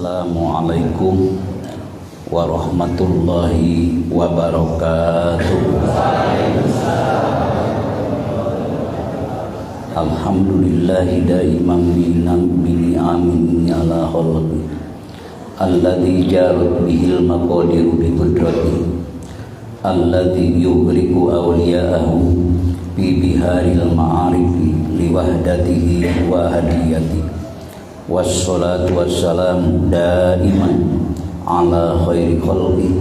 Assalamualaikum warahmatullahi wabarakatuh. Alhamdulillahi daiman bi ni'amihi ala khalqi alladzi jarat bihil maqadiru bi qudratihi alladzi yughriqu awliya'ahu bi biharil ma'arifi liwahdatihi wa hadiyatihi. Wassalatu wassalamu daiman ala khairi khalqi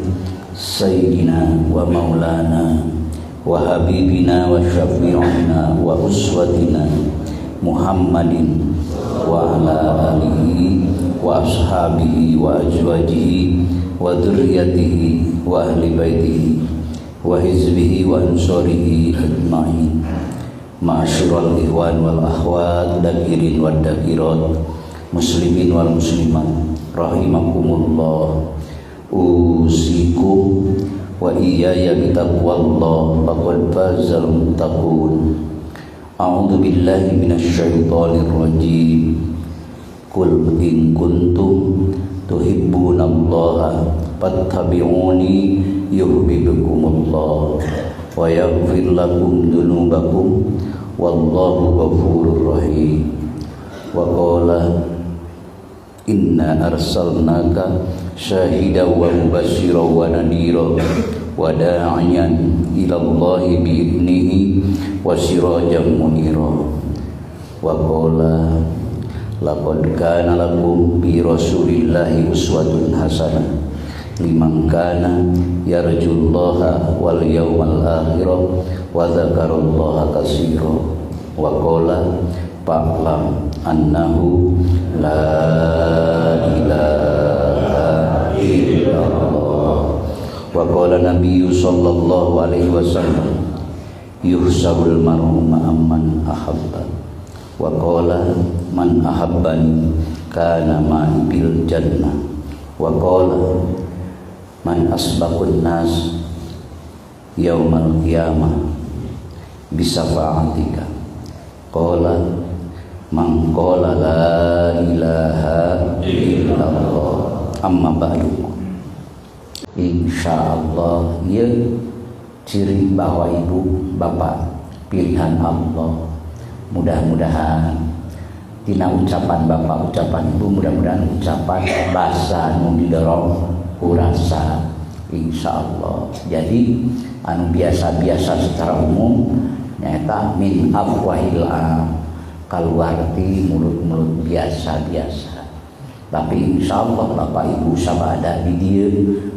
sayyidina wa maulana wa habibina wa syafi'ina wa uswatina Muhammadin wa ala alihi wa ashabihi wa azwajihi wa dzurriyyatihi wa ahli baitihi wa hizbihi wa ansarihi ajma'in. Ma'asyiral ikhwan wal akhwat, dakirin wad dakirat, muslimin wal muslimat rahimakumullah. Usikum wa iyaya bitaqwallah faqad fazal muttaqun. A'udzu billahi minasyaitonir rajim. Qul in kuntum tuhibbunallaha fattabi'uni yuhibbukumullah wa yaghfir lakum dzunubakum wallahu ghafurur rahim. Wa qala inna arsalnaka syahidan wa mubasysyiran wa nadhira wa da'iyan ila Allahi bi'idnihi wa sirajan munira. Wa qala laqad kana lakum bi rasulillahi uswatun hasanah liman kana yarjullaha wal yawmal akhir wa dzakarallaha katsira. Wa qala fa'lam annahu la ilaha illallah. Wa qala nabiyyu sallallahu alaihi wasallam yuhsabul mar'u ma'amman ahabba. Wa qala man ahabbani kana ma'i bil jannah. Wa qala man asbaqun nas yaumal qiyamah bisafa'atika. Qala man qala la ilaha illallah. Amma ba'du. Insyaallah ieu ciri bahwa ibu bapak pilihan Allah. Mudah-mudahan tina ucapan bapak, ucapan ibu, mudah-mudahan ucapan basa nu didorong ku rasa insyaallah. Jadi anu biasa-biasa secara umum nyaeta min afwahil am, kaluar ti mulut-mulut biasa-biasa. Tapi insyaallah bapak ibu sabada di dieu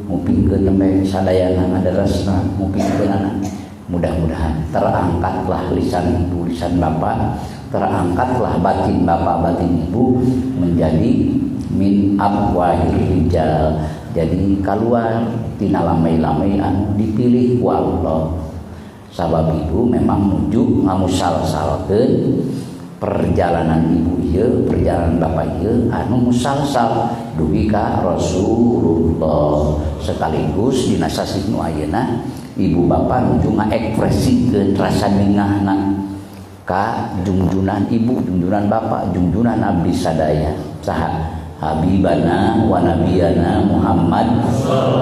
ngupingkeun nembe sadayana ngadaresna ngupingkeunana, mudah-mudahan terangkatlah lisan ibu, lisan bapak, terangkatlah batin bapak, batin ibu menjadi min afwahil rijal. Jadi kaluar tina lamai-lamai anu dipilih ku Allah. Sabab ibu memang nuju ngamusalsalkeun perjalanan ibu ieu, perjalanan bapak ieu anu musalsal dugi ka Rasulullah. Sekaligus dina sasih nu ayeuna ibu bapak nuju ngaekspresikeun rasa bingahna ka jungjunan ibu, jungjunan bapak, jungjunan abdi sadaya. Saha? Habibana wa nabiyana Muhammad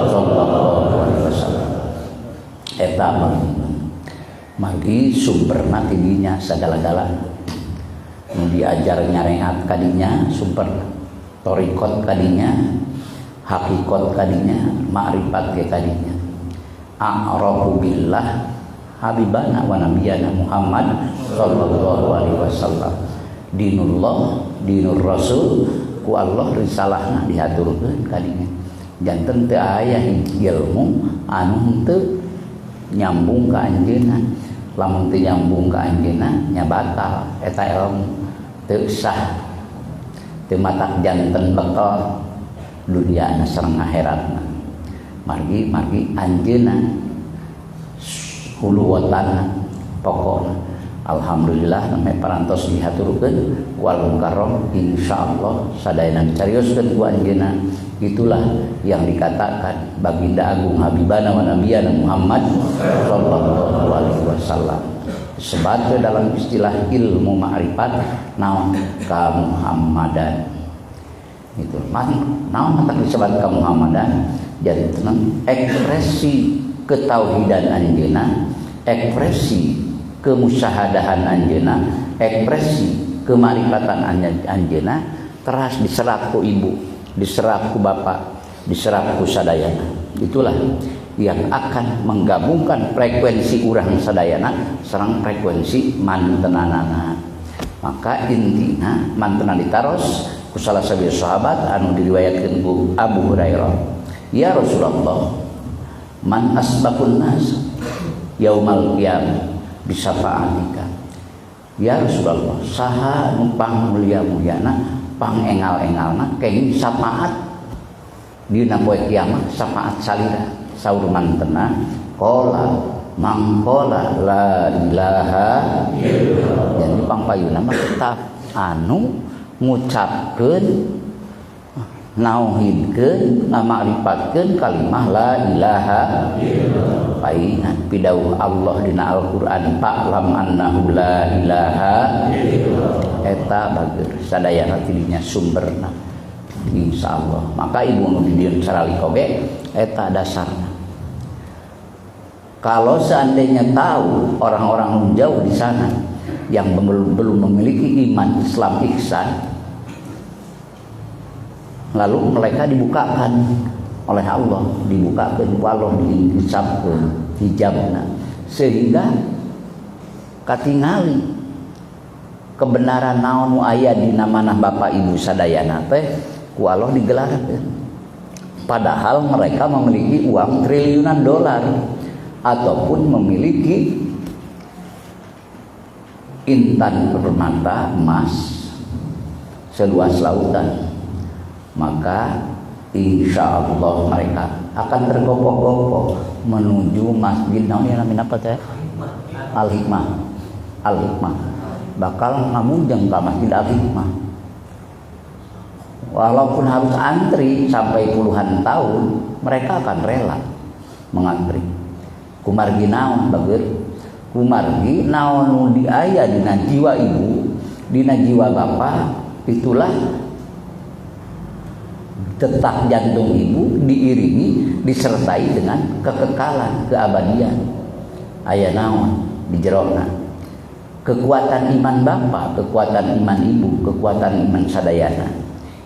sallallahu alaihi wasallam. Eta margi sumberna tidinya sagala-galana. Nu diajar nyareat kadinya sumber torikot kadinya, hakikot kadinya, ma'rifat ge kadinya. A'rafu billah habibana wa nabiyana Muhammad sallallahu alaihi wasallam. Dinullah, dinur rasul, ku Allah risalahna dihaturkeun kadinya. Janten teu aya ilmu anu henteu nyambung ka anjeunna. Lamun teu nyambung ka anjeunna nya batal eta ilmu, teu sah, teu matak janten bekal duniana sareng akhiratna. Margi anjeunna hulu watana pokona. Alhamdulillah namanya parantos dihaturkeun ku Al Mukarram, insyaallah sadayana dicarioskeun ku anjeunna. Itulah yang dikatakan Baginda Agung Habibana wa Nabiyana Muhammad sallallahu alaihi wasallam. Sebab dalam istilah ilmu ma'rifat naon ka Muhammadan. Itu naon matak disebat ka Muhammadan jadi tenang ekspresi ketauhidan anjeunna, ekspresi kemusyahadahan anjeunna, ekspresi kemarifatan anjeunna teras diserap ku ibu, diserap ku bapak, diserap ku sadayana. Itulah yang akan menggabungkan frekuensi urang sadayana sareng frekuensi mantenanana. Maka intina mantena ditaros ku salah satu sahabat anu diriwayatkeun ku Abu Hurairah, ya Rasulullah, man asbaqun nas yaumal qiyamah bisafaatika. Ya Rasulullah, saha nu pang mulia-muliana, pang engal-engalna kenging syafaat dina poe kiamat, syafaat salira. Saur mantena, qala mangqala la ilaha illallah. Jadi pangpayuna mah tetap anu ngucapkeun, nauhidkeun, ngamakrifatkeun kalimah la ilaha illallah. Paingan pidauh Allah dina Al-Qur'an, fa'lam annahu la ilaha illallah. Eta bager sadayana tidinya sumberna insyaallah. Maka ibu nu di dieu saralik oge eta dasarna. Kalau seandainya tahu orang-orang jauh di sana yang belum memiliki iman Islam ihsan, lalu mereka dibukakan oleh Allah, dibukakan ku Allah, dihisapkeun hijabna, sehingga katingali kebenaran naon nu aya dina manah bapak ibu sadayana teh ku Allah digelarkeun. Padahal mereka memiliki uang triliunan dolar ataupun memiliki intan permata emas seluas lautan, maka insya Allah mereka akan tergopoh-gopoh menuju masjid naon ya namina apa teh? Al-Hikmah. Al-Hikmah. Bakal ngamujeng ka Masjid Al-Hikmah. Walaupun harus antri sampai puluhan tahun, mereka akan rela mengantri. Kumargi naon bager? Kumargi naon nu diaya dina jiwa ibu, dina jiwa bapak, itulah detak jantung ibu diiringi, disertai dengan kekekalan, keabadian. Aya naon di jerona? Kekuatan iman bapak, kekuatan iman ibu, kekuatan iman sadayana.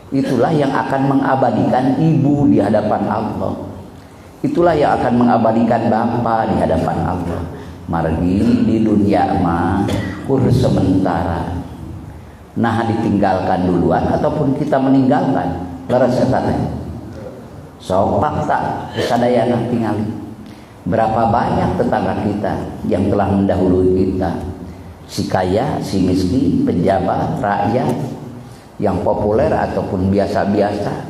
Itulah yang akan mengabadikan ibu di hadapan Allah. Itulah yang akan mengabadikan bapak di hadapan Allah. Margi di dunia mah kur sementara. Nah ditinggalkan duluan ataupun kita meninggalkan. Leres eta teh. Sok fakta sadayana tingali. Berapa banyak tetangga kita yang telah mendahului kita. Si kaya, si miskin, pejabat, rakyat, yang populer ataupun biasa-biasa,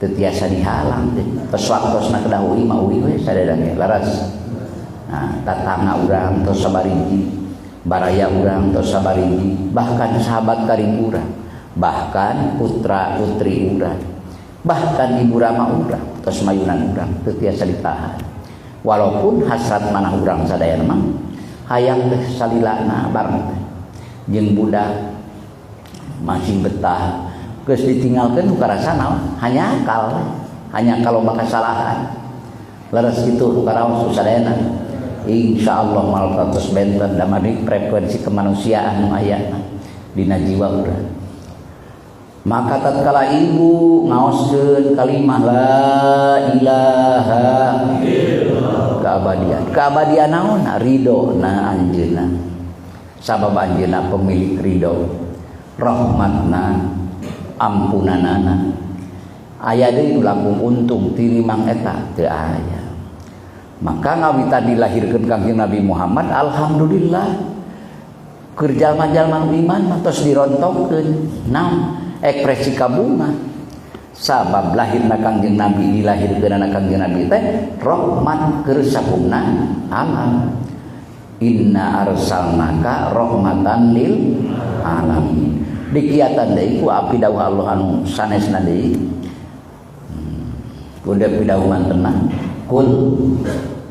teu tiasa dihalang teh. Tos waktosna kedah uih mah uih we sadayana leres. Nah, tatangga urang tos sabariji, baraya urang tos sabariji, bahkan sahabat karib urang, bahkan putra putri urang, bahkan ibu rama urang tos mayunan urang teu tiasa ditahan. Walaupun hasrat manah urang sadayana mah hayang teh salilana bareng teh jeung budak masih betah, geus ditinggalkeun nu karasa naon, hanya akal, hanya kalau bakal kesalahan. Leres kitu nu karaos sadayana. Insyaallah mal tos benten damari frekuensi kemanusiaan nu aya dina jiwa urang. Maka tatkala ibu ngaoskeun kalimah la ilaha illallah, keabadian. Keabadian naon? Ridho na anjeunna. Sabab anjeunna pemilik ridho, rahmatna, ampunanana. Aya deui nu langkung untung tinimbang eta teu aya. Maka ngawitan dilahirkeun Kangjeng Nabi Muhammad, alhamdulillah keur jalma-jalma iman mah tos dirontokkeun. Naon? Ekspresi kabunga. Sabab lahirna Kangjeng Nabi, dilahirkeunana Kangjeng Nabi teh rahmat keur sakumna alam. Inna arsalnaka rahmatan lil alamin. Dikiatan deui ku api dawuh Allah anu sanesna deui. Kudu pidawuh mantena. Kul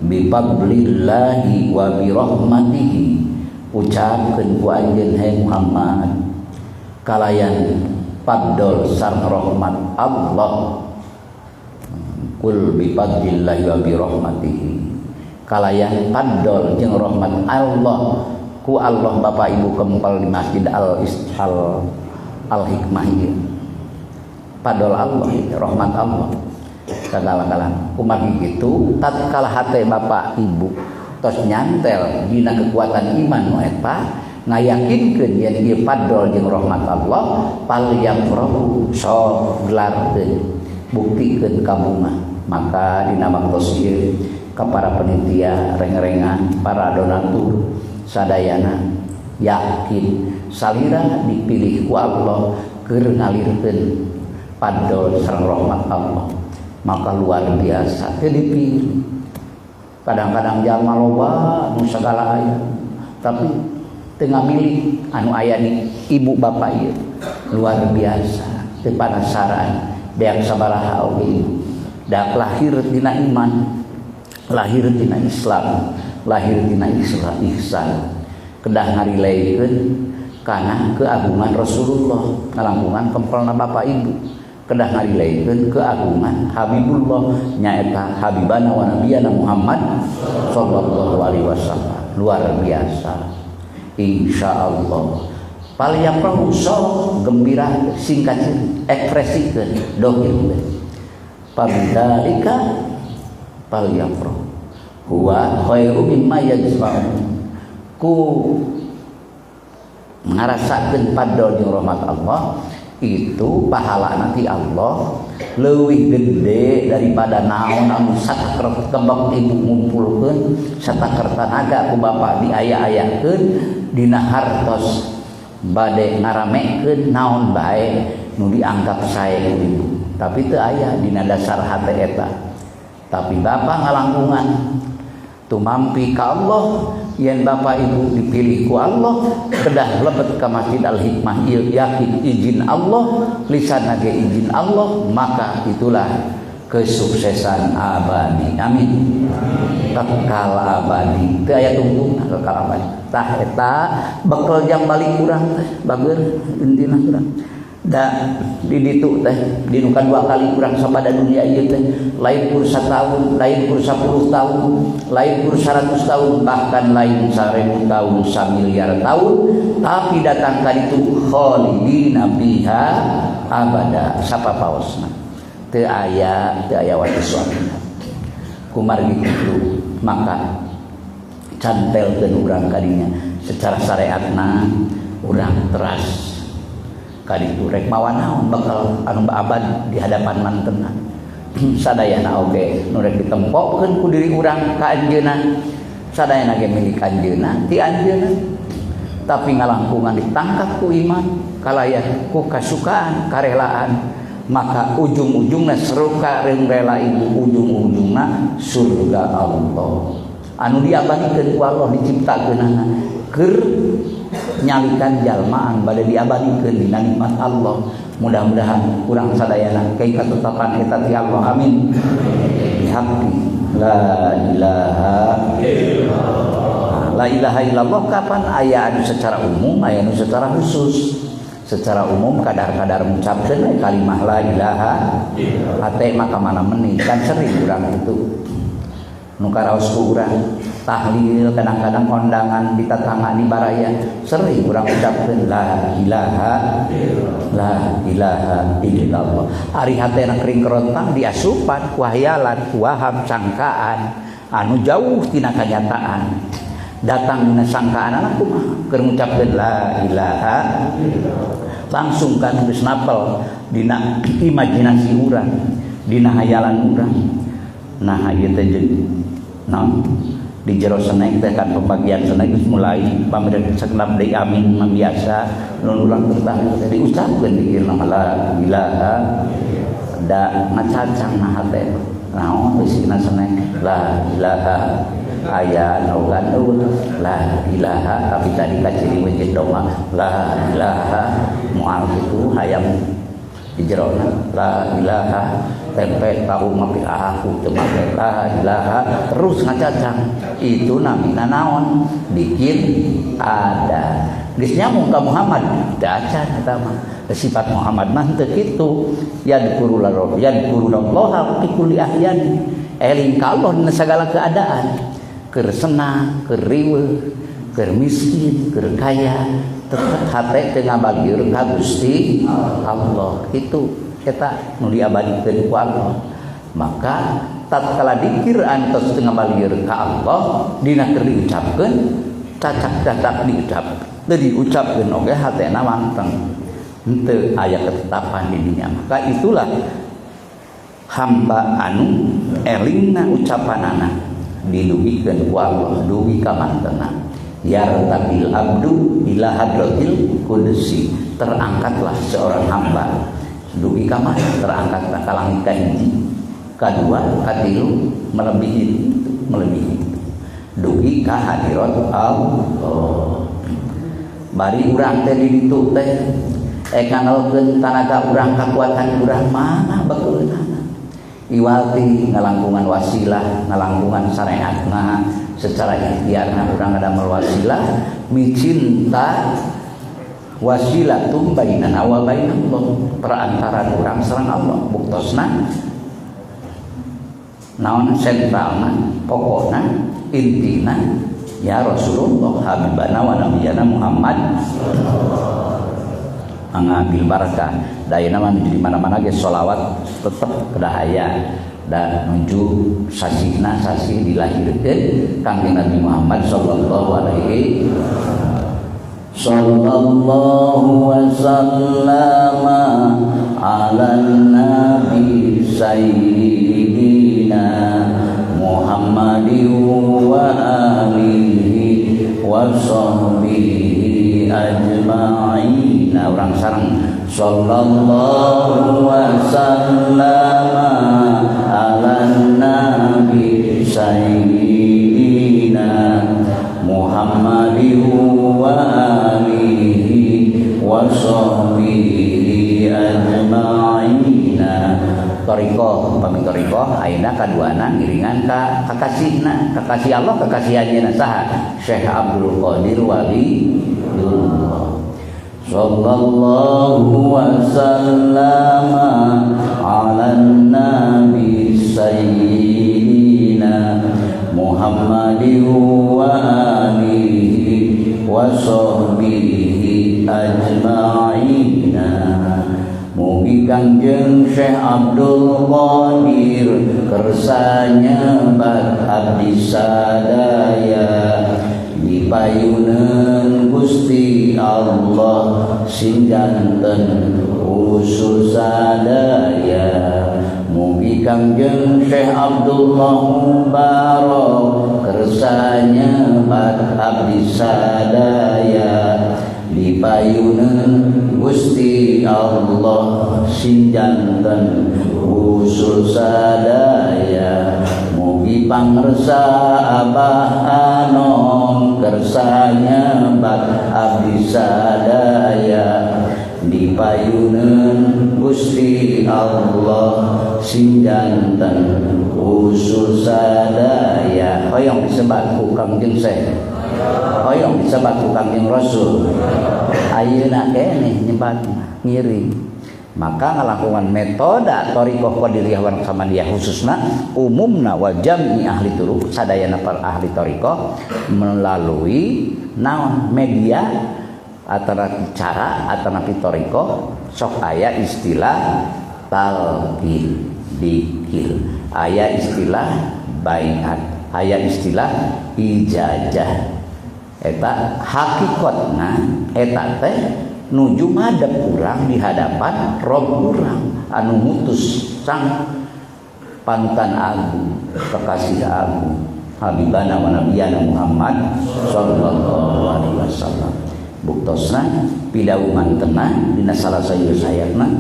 bi fadlillahi wa bi rahmatihi, ucapkeun ku anjeun hai Muhammad kalayan Padol sareng rahmat Allah. Kul bi fadlillahi wa bi rahmatihi. Kalayan padol jeung rahmat Allah ku Allah Bapak Ibu kempel di Masjid Al Al Hikmah ieu. Padol Allah, rahmat Allah. Sagala-gala kumargi kitu tatkala hate Bapak Ibu tos nyantel dina kekuatan iman nu eta ngayakinkeun yen ieu padol jeung rahmat Allah pal yafrahu sok gelarkeun buktikeun ka bunga. Maka dina waktos ieu ka para panitia reng-rengan para donatur sadayana yakin salira dipilih ku Allah keur ngalirkeun padol sareng rahmat Allah. Maka luar biasa teu dipilih. Kadang-kadang jalma loba nu sagala aya tapi teu ngamilih anu aya di ibu bapak ieu. Luar biasa teu panasaran beak sabaraha oge ibu. Dak lahir tina iman, lahir tina Islam, lahir tina ihsan. Kedah ngarileikeun kana keagungan Rasulullah, ngalangkungan kempelna bapak ibu. Kedah ngarileikeun keagungan Habibullah nyaeta Habibana wa Nabiyana Muhammad sallallahu alaihi wasallam. Luar biasa. Insyaallah pal yafrahu sok gembira singkat ekspresikeun dohir. Pabidzalika pal yafrahu huwa khairu mimma yajma'un. Ku ngarasakeun padol jeung rahmat Allah itu pahala nanti Allah leuwih gede daripada naon anu sataker tebak ibu ngumpulkeun sataker tanaga ku bapak diaya-ayakeun dina hartos bade ngaramekeun naon bae nu dianggap sae ku ibu tapi teu aya dina dasar hate eta. Tapi bapak ngalangkungan tumampi ka Allah yen bapak ibu dipilih ku Allah kedah lebet ka Masjid Al Hikmah ieu yakin izin Allah lisan ge izin Allah maka itulah kesuksesan abadi. Amin. Kekal abadi teu aya tungtungna kekal abadi. Tah eta bekel jang balik urang teh bager intina urang da di ditu teh di nu kadua kali urang sapada dunia ieu teh lain kur satahun, lain kur 10 tahun, lain kur 100 tahun, bahkan lain 1000 tahun, 1 miliar tahun, tapi datang ka ditu khalidina fiha abada sapapaosna teu aya watu suamina. Kumargi kitu maka cantelkeun urang kadinya secara syariatna urang teras kaditu rek mawa naon bakal anu abad di hadapan mantena. Sadayana oge nu rek ditempokeun ku diri urang ka anjeunna sadayana ge milik anjeunna ti anjeunna tapi ngalangkungan ditangkap ku iman kalayan ku kasukaan karelaan maka ujung-ujungna seruka reung rela ibu ujung-ujungna surga Allah anu diabadikeun ku Allah diciptakeunana keur nyalikan jalmaan bade diabadikeun dina nikmat Allah. Mudah-mudahan urang sadayana kai katetapan eta ti Allah. Amin. Bihaqqi la ilaha illallah. La ilaha illallah kapan aya anu secara umum aya anu secara khusus. Secara umum kadar-kadar ngucapkeun kalimah la ilaha illallah hate maka mana meni kan sering urang itu nu karaos ku urang tahlil kadang-kadang kondangan di tetangga di baraya sering urang ucapkeun la ilaha la ilaha illallah. Ari hatena kering kerontang diasupan ku hayalan ku waham sangkaan anu jauh tina kanyataan datang dina sangkaan anak kumaha keur ngucapkeun la ilaha langsung kan geus napel dina imajinasi urang dina hayalan urang. Nah ieu teh naon di jero senek teh kan pembagian senek geus mulai pamir sagenap deui amin mah biasa nu ulang tahlil teh diucapkeun dikirna mah la ilaha da ngacacang na hate naon eusina senek la ilaha aya naogan eueuh la ilaha tapi tadi kaciri wejit doma la ilaha moal kitu hayang Di jerona la ilaha tempe tahu mah aku teu make la ilaha terus ngacacang. Itu namina naon? Dikir ada. Geus nyambung ka Muhammad teu acan eta mah. Sifat Muhammad mah teu kitu. Yadkurullah yadkurullaha fi kulli ahyan. Eling ka Allah dina sagala keadaan. Keur senang, keur riweuh, keur miskin, keur kaya, tetep hate teu ngabageur ka Gusti Allah. Kitu eta nu diabadikeun ku Allah. Maka tatkala dikir antos teu ngabageur ka Allah dina keur diucapkeun cacak-cacak diucap. Teu diucapkeun oge hatena manteng. Henteu aya ketetapan di dinya. Maka itulah hamba anu elingna ucapanana didugikeun ku Allah dugi ka mantena. Yartabil abdu ila hadratil qudsi, terangkatlah seorang hamba dugi ka mana? Terangkatlah ka langit ka hiji, kadua, katilu, melebihi itu, melebihi itu dugi ka hadirat Allah. Bari urang teh di ditu teh nganalkeun tanaga urang, kakuatan urang mana bageunana. Iwalti ngalangkungan wasilah, ngalangkungan syariatna secara ikhtiarna urang ngadamel wasilah micinta wasilatum bainana wa bainallah, perantaraan urang sareng Allah. Buktosna naon sentralna, pokokna, intina ya Rasulullah habibana wa nabiyana Muhammad mengambil barakah. Dayana mah di mana-mana ge sholawat tetep kedah aya da nuju sasihna sasih dilahirkeun Kangjeng Nabi Muhammad sallallahu alaihi sallallahu wasallama ala nabi sayyidina Muhammadin wa alihi wa sahbihi ajma'in. Urang sareng sallallahu wasallama ala nabi sayyidina Muhammadin wa alihi wa sahbihi ajma'in. Thariqah pami thariqah ayeuna kaduana ngiringan ka kakasihna, kakasih Allah, kakasih anjeunna saha? Syekh Abdul Qadir Waliullah. Sallallahu wasallama ala nabi sayyidina Muhammadin wa alihi wa sahbihi ajma'in. Mugi Kangjeng Syekh Abdul Qadir kersa nyebat abdi sadaya dipayuneun Gusti Allah sing janten usul sadaya. Mugi Kangjeng Syekh Abdullah Mubarok kersa nyebat abdi sadaya dipayuneun Gusti Allah sing janten usul sadaya. Mugi pangersa Abah Anom kersa nyebat abdi sadaya dipayuneun Gusti Allah sing janten usul sadaya. Hoyong disebat ku Kangjeng Syekh, hoyong disebat ku Kangjeng Rasul. Ayeuna keneh nyebat ngiring. Maka ngalakukan metode thariqah qadiriyah wa naqsyabandiyah khususna umumna wa jam'i ahli turuq sadayana para ahli thariqah melalui naon media atau cara atau napi thariqah sok aya istilah talqin dikir, aya istilah baiat, aya istilah ijazah. Eta hakikatna eta teh nuju madep urang di hadapan Rob urang anu mutus sang panutan agung, kekasih agung, habibana wa nabiyana Muhammad sallallahu alaihi wasallam. Buktosna pidawuhan tenang dina salah sayur sayatna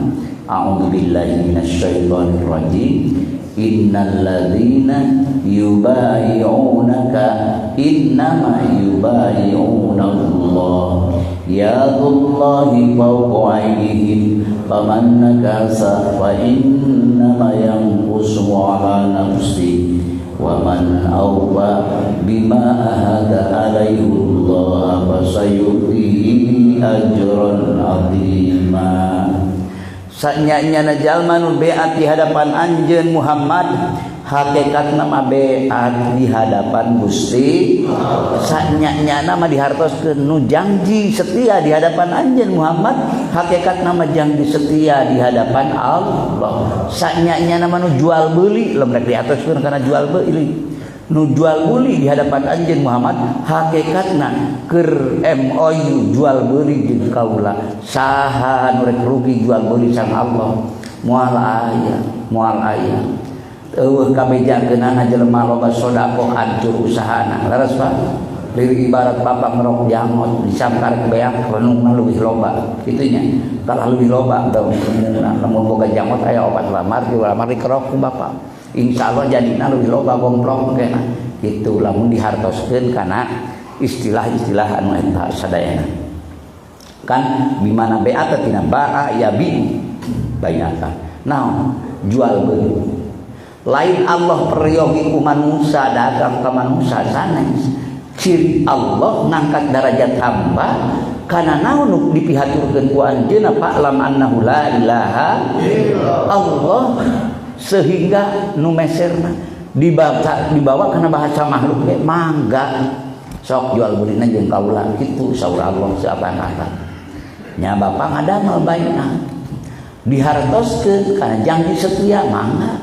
a'udzubillahi minasyaitonir rajim innal ladzina yubayi'unaka innama yubayi'unallah Yadullahi fawqa aydihim faman nakasa fa innama yanqusu ala nafsihi wa man awfa bima ahada alaihi Allah fasayu'tihi ajran 'azima. Sanyanya jalma nu beat di hadapan anjeun Muhammad, hakikatna mah beat di hadapan Gusti. Sanyanya mah dihartoskeun nu janji setia di hadapan anjeun Muhammad, hakikatna mah janji setia di hadapan Allah. Sanyanya mah nu jual beli, lamun rek dihartoskeun kana jual beli, nu jual beli di hadapan anjeun Muhammad, hakikatna keur MOU jual beli jeung kaula. Saha nu rek rugi jual beli sang Allah? Moal aya, moal aya. Eueuh kabejakeunana jelema loba sedekah hancur usahana. Leres, Pak? Lir ibarat bapak ngerok jangot disangkar beak, renungna leuwih loba kitu nya. Kalah leuwih loba renungna. Lamun boga jangot aya opat lamar, dua lamar dikerok ku bapak, insyaallah jadina leuwih loba gomplong kena gitu. Lamun dihartoskeun kana istilah-istilah anu eta sadayana kan bimana beat tina ba'a ya bi banyakan naon jual beli. Lain Allah peryogi ku manusia dagang ka manusia, sanes. Ciri Allah ngangkat derajat hamba karena naon nu dipihaturkeun ku anjeunna, fa'lam annahu la ilaha Allah, sehingga nu meserna dibaca dibawa karena bahasa makhluk ge mangga sok jual belina jeung kaula kitu. Saur Allah seakan-akan nya bapak ngadamel baina dihartoskeun kana janji setia mangga,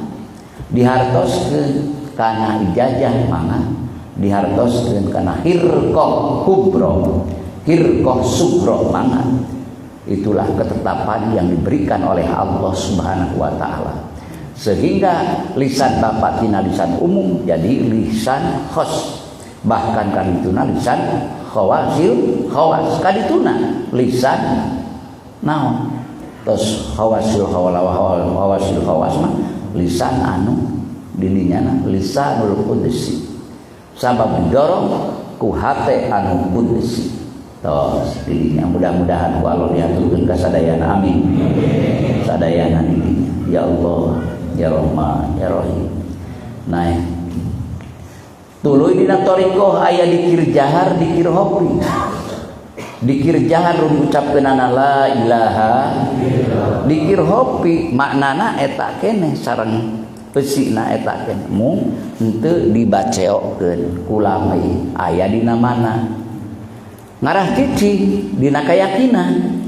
dihartoskeun kana ijazah mangga, dihartoskeun kana hirqah kubro, hirqah sugro mangga. Itulah ketetapan yang diberikan oleh Allah Subhanahu wa taala, sehingga lisan bapak tina lisan umum jadi lisan khos, bahkan kadituna lisan khawasil khawas, kadituna lisan naon terus khawasil khawasil khawas mah lisan anu didinya lisanul qudsi, sabab didorong ku hate anu qudsi. Tos didinya, mudah-mudahan ku Allah diaturkeun ka sadayana, amin. Sadayana didinya, ya Allah ya Rahman ya Rahim. Naik tuluy dina thariqah aya dikir jahar, dikir hopi. Dikir jahar nu diucapkeunana la ilaha, dikir hopi maknana eta keneh sareng eusina eta keneh, mung henteu dibaceokeun kulami aya dina mana ngarah cicing dina keyakinan.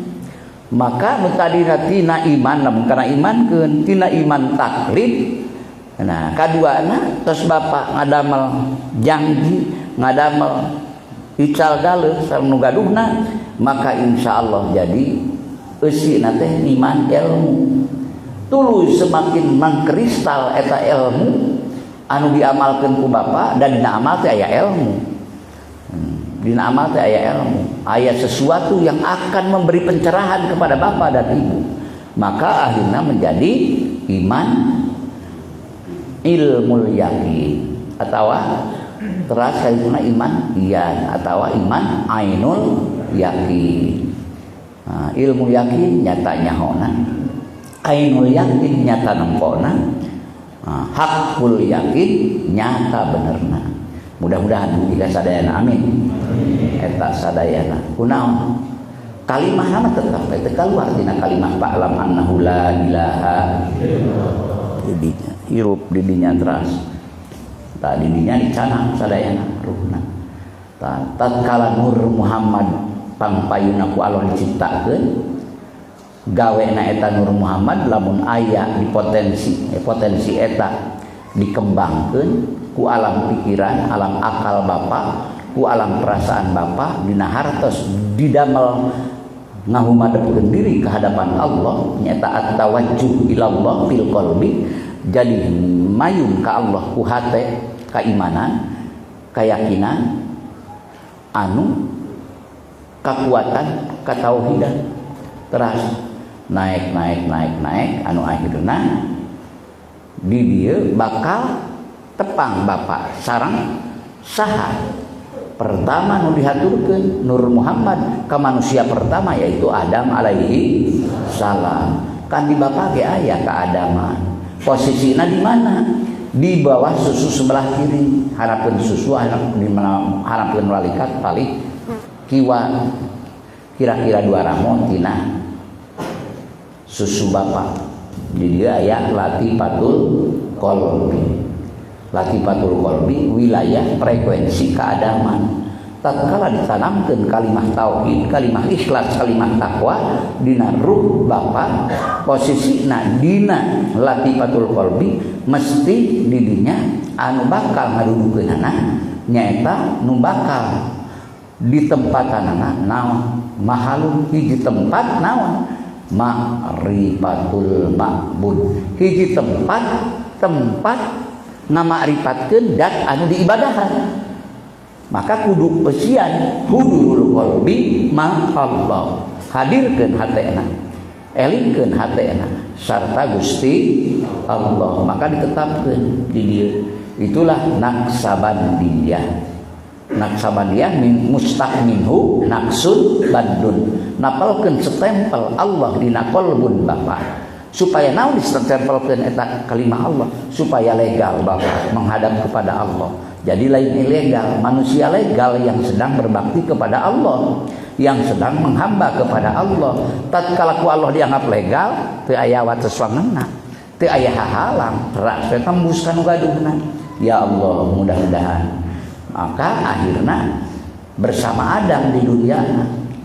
Maka nu tadina tina iman, lamun kana imankeun tina iman taklid. Nah, kaduana tos bapak ngadamel janji, ngadamel ical galeuh sareng nu gaduhna, maka insyaallah jadi eusina teh iman ilmu. Tuluy semakin mangkristal eta ilmu anu diamalkeun ku bapak, dan dina amal teh aya ilmu. Dina amal teh aya ilmu, aya sesuatu yang akan memberi pencerahan kepada bapak dan ibu, maka akhirnya menjadi iman ilmul yakin atau teras kadituna iman iyan atau iman ainul yakin. Nah, ilmu yakin nyata nyahona, ainul yakin nyata nempona, nah, hakul yakin nyata benerna. Mudah-mudahan jika sadayana, amin. Eta sadayana kunaon kalimah nama tetap eta keluar tina kalimah fa'lam annahu la ilaha didinya hirup didinya teras tak didinya dicanang sadayana ruhna. Tatkala Nur Muhammad pangpayuna ku Allah diciptakeun, gawena eta Nur Muhammad lamun aya di potensi, potensi eta dikembangkeun ku alam pikiran, alam akal bapak, ku alam perasaan bapak, dina hartos didamel ngahumadepkeun diri ke hadapan Allah, nyata at-tawajjuh ilallah fil qalbi, jadi mayung ka Allah ku hate keimanan, keyakinan anu kekuatan katauhidan, teras naik naik naik naik anu akhirna di dieu bakal tepang bapak sareng saha Pertama nu dihaturkeun Nur Muhammad ka manusia pertama yaitu Adam alaihi salam. Kan di bapak ge aya keadaman. Posisinya di mana? Di bawah susu sebelah kiri, harapeun susu di mana harapeun malaikat paling kiwa kira-kira 2 ramon tina susu bapak. Di dia aya latifatul qalbi. Latifatul qalbi wilayah frekuensi keadaman. Tatkala ditanamkeun kalimah tauhid, kalimah ikhlas, kalimah takwa dina ruh bapa, posisina dina latifatul qalbi mesti didinya anu bakal ngadudukeunana nyaeta nu bakal ditempatanana naon mahalun hiji tempat naon ma'rifatul ma'bud hiji tempat tempat ngamakripatkeun dat anu diibadahan. Maka kudu pesian hudurul qalbi ma Allah, hadirkeun hatena, elingkeun hatena sarta Gusti Allah, maka ditetapkeun di dieu. Itulah Naksabandiyah. Naksabandiyah min mustaq minhu naksun bandun, napalkeun setempel Allah dina qalbun bapa, supaya naon ditempelkeun eta kalimah Allah supaya legal bapa menghadap kepada Allah. Jadi lain ilegal, manusia legal yang sedang berbakti kepada Allah, yang sedang menghamba kepada Allah. Tatkala ku Allah dianggap legal, teu aya wates wangenna, teu aya hahalang, teras we tembus ka nu gaduhna. Ya Allah, mudah-mudahan. Maka akhirna bersama Adam di dunia.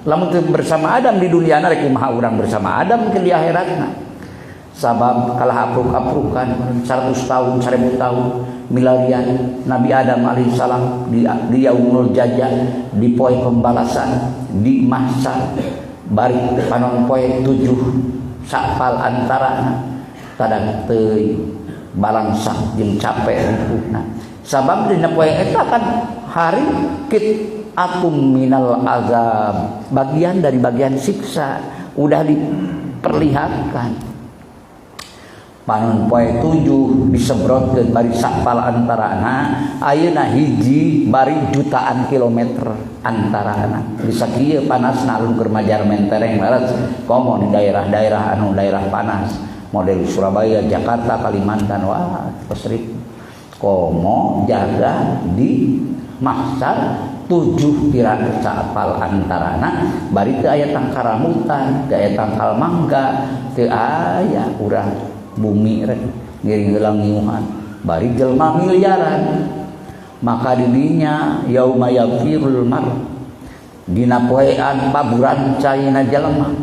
Lamun teu bersama Adam di dunia rek kumaha urang bersama Adam ke di akhiratna. Sabab kalah apruk-aprukan 100 tahun, 1000 tahun milarian Nabi Adam alaihissalam di yaumul jaza, di poe pembalasan, di mahsyar bari panon poe 7 sapal antarana tadang teuing balangsak jeung capek ripuhna. Sabab dina poe eta kan hari kit atum minal azab, bagian dari bagian siksa udah diperlihatkan. Panon poe 7 disebrotkeun bari sapal antarana, ayeuna hiji bari jutaan kilometer antarana. Bisa kieu panasna alun keur majar mentereng leres komo di daerah-daerah anu daerah panas model Surabaya, Jakarta, Kalimantan, wah pesrit. Komo jaga di mahsyar 7 kira sapal antarana bari teu aya tangkal rambutan, teu aya tangkal mangga, teu aya urang bumi rek ngiring heula ngiuhan bari jelma miliaran. Maka didinya yauma yafirul mar dina poean paburan caina jelema,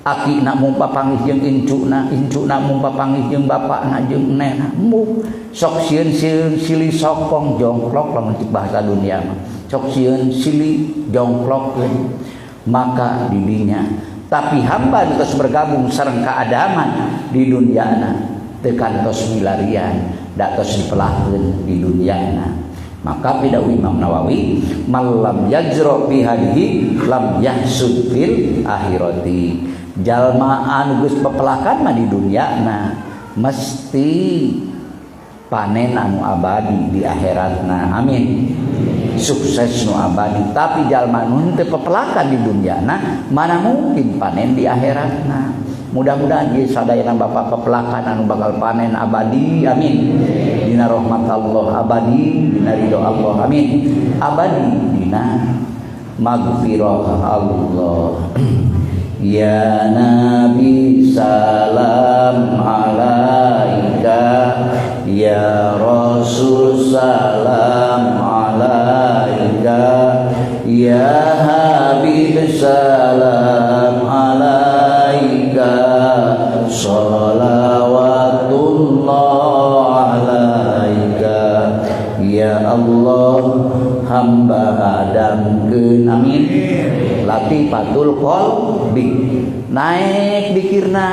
akina mung papanggih jeung incuna, incuna mung papanggih jeung bapakna jeung nenekna, mung sok sieun sieun silih sokong jongklok lamun cek bahasa dunia mah, sok sieun silih jongklok. Maka didinya tapi hamba terus bergabung sareng keadaman di duniana teu kantos milarian, da tos dipelahkeun di duniana. Maka pidawuh Imam Nawawi, malam yajro bi hadihi lam yahsud fil akhirati. Jalma anu geus pepelakan mah di duniana mesti panen anu abadi di akhiratna. Amin. Sukses nu abadi. Tapi jalma nu henteu pepelakan di duniana mana mungkin panen di akhiratna. Mudah-mudahan ieu sadayana bapak pepelakan anu bakal panen abadi. Amin. Dina rahmat Allah abadi, dina ridho Allah. Amin. Abadi dina magfirah Allah. Ya Nabi salam alaika, ya Rasul salam alaika, ya Habib salam alaika, sholawatullah alaika. Ya Allah hamba Adam keun. Amin. Latifatul qalbi naik dikirna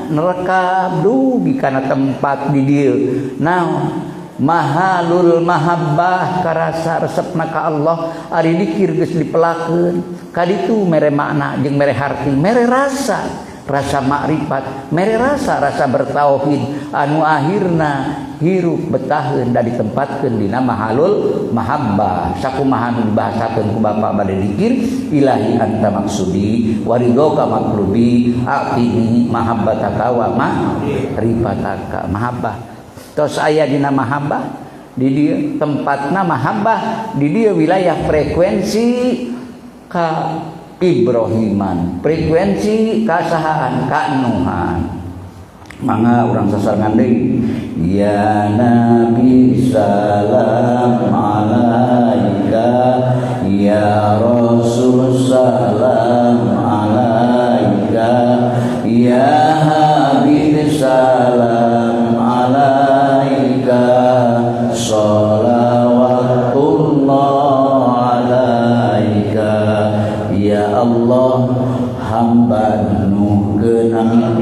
nerekap dugi kana tempat di dieu naon mahalul mahabbah karasa resepna ka Allah. Ari dikir geus dipelakeun kaditu mere makna jeung mere harti mere rasa. rasa makrifat, mere rasa rasa bertauhid anu akhirna hirup betaheun da ditempatkeun dina mahalul mahabbah. Sakumaha nu dibahasakeun ku bapak bade dikir, ilahi anta maksudi waridhoka maklubi aqini mahabbataka wa ma'rifataka. Mahabbah tos aya dina mahabbah di dieu tempatna mahabbah, di dieu wilayah frekuensi ka Ibrahiman, frekuensi kasahaan ka Nuhan. Mangga urang sasarengan deui. Ya Nabi salam alaika, ya Rasul salam alaika, ya Habib salam alaika, sholawatullah alaika. Ya Allah hamba Nuh keun,